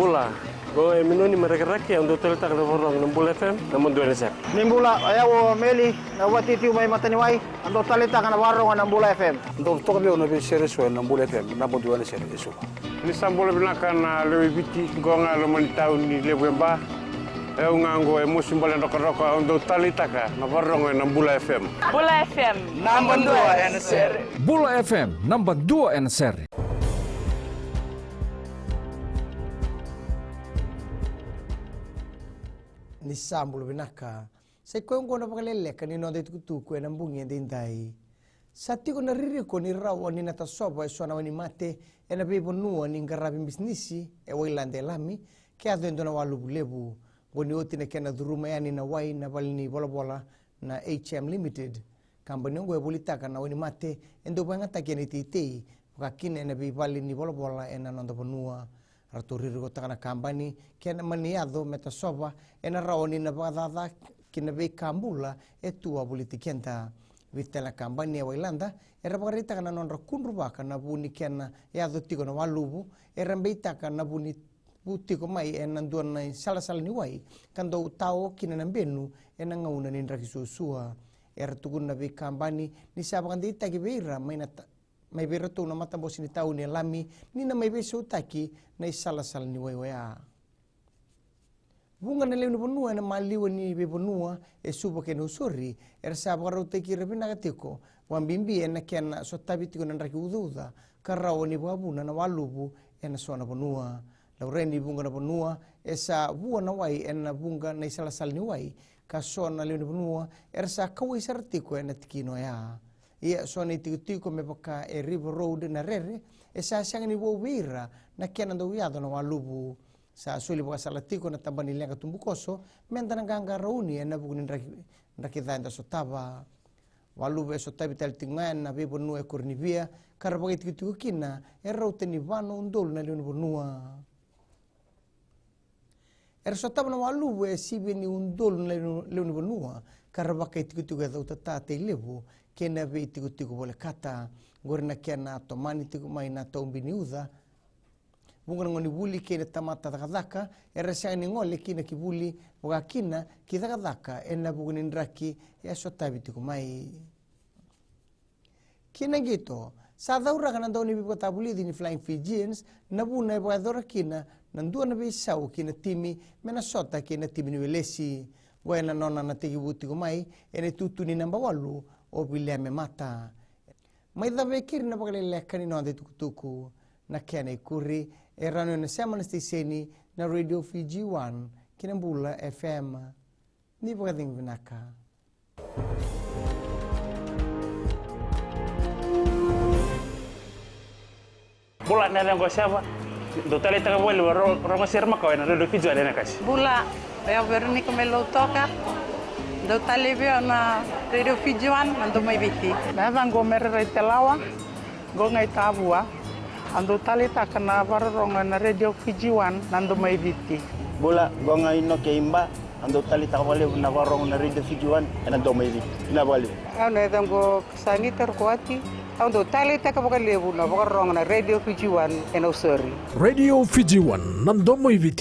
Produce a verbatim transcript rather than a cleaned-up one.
Bula, qo e Minoni mai Rakiraki, au dau taleitaka na vakarorogo na Bula F M, naba dua ena sere. Ni bula, o yau o Meli, na vatitivu mai Mataniwai, au dau taleitaka na vakarorogo na Bula F M. Dau toka vei au na veisere eso ena Bula F M, naba dua ena sere eso. Ni sa bula vinaka na lewe i Viti, qo ga e loma ni tauni levu e Ba. E au ga qo e Mosi Bale Drokadroka, au dau taleitaka na vakarorogo ena Bula F M. Bula F M, naba dua ena sere. Bula F M, naba dua ena sere. Ni sa bula vinaka. Sa i koya oqo na vakaleleka ni noda itukutuku ena bogi edaidai. Sa tiko na ririko ni rawa ni na tasova eso na wainimate ena veivanua ni qaravi bisinisi e Wailada e Lami, ke yaco e dua na waluvu levu. Qo ni oti na kena curuma yani na wai na vale ni volavola na H M Limited. Kabani oqo e volitaka na wainimate e dau vakayagataki ena iteitei, vaka kina ena veivale ni volavola ena noda vanua. Ratou ririkotaka na kabani kena mani yaco me tasova ena rawa ni na vakacaca ki na veika bula e tu wavoliti keda. Vica tale na kabani e Wailada era vakaraitaka na nodra kudruvaka na vu ni kena yaco tiko na waluvu, era beitaka na vu ni vu tiko mai ena dua na isalasala ni wai ka dau tao kina na benu ena gauna ni draki suasua. Era tukuna na veikabani ni sa vakadeitaki vei ira mai na ta-, mai vei iratou na matabose ni tauni e Lami ni na mai veisautaki na isalasala ni wai oya. Vuqa na lewe ni vanua ena maliwa ni veivanua e Suva kei Nausori era sa vakarautaki ira vinaka tiko, vakabibi ena kena sotavi tiko na draki ucauca ka rawa ni vakavuna na waluvu ena so na vanua. Laurai ni vuqa na vanua e sa vua na wai ena vuqa na isalasala ni wai, ka so na lewe ni vanua era sa kauwai sara tiko ena tikina oya. Ia so na itikotiko me vaka e River Road na rere e sa sega ni vou vei ira na kena dau yaco na waluvu. Sa soli vakasala tiko na tabana ni leqa tubukoso me da na qaqarauni ena vuku ni draki, draki ca eda sotava. Waluvu e sotavi tale tiko ga ena veivanua e Koronivia ka ra vakaitikotiko kina e rauta ni va na udolu na lewe ni vanua. Era sotava na waluvu e sivia ni udolu na lewe, lewe ni vanua ka ra vakaitikotiko e cautata, tei levu kei na veitikotiko volekata. Qori na kena tomani tiko mai na taubi ni uca. Vuqa na gonevuli kei na tamata cakacaka era sega ni gole ki na ki vuli, vaka kina ki cakacaka ena vuku ni draki e sotavi tiko mai. Ki na qito, sa cauraka na dauniveivakatavulici ni Flying Fijians na vuna e vakayacora kina na dua na veisau ki na timi me na sota kei na timi ni Welesi. Qo ena nona na tekivu tiko mai ena itutu ni naba walu o Viliame Mata. Mai cava e keri na vakaleleka ni noda itukutuku. Na kena ikuri e rawa ni o na sema na siteseni na Radio Fiji One kei na Bula F M. Ni vakacegu vinaka. Bula, na yacaqu o Seva. Dau taleitaka vakalevu na ro-, rogo sere makawa ena Radio Fiji One ena kasi. Bula, o yau Veronica mai Lautoka. Dau taleitaka vei au na Radio Fiji One, na Domo i Viti. Na yacaqu o Mere Raitelawa. Qo ga i Tavua. Au dau taleitaka na vakarorogo ena Radio Fiji One, na Domo i Viti. Bula, qo ga i Noke i Ba. Au dau taleitaka vakalevu na vakarorogo na Radio Fiji One ena Domo i Viti. Vinaka vakalevu. Au na yacaqu o Sanita Rukuwati. Au dau taleitaka vakalevu na vakarorogo na Radio Fiji One ena Nausori. Radio Fiji One, na Domo i Viti.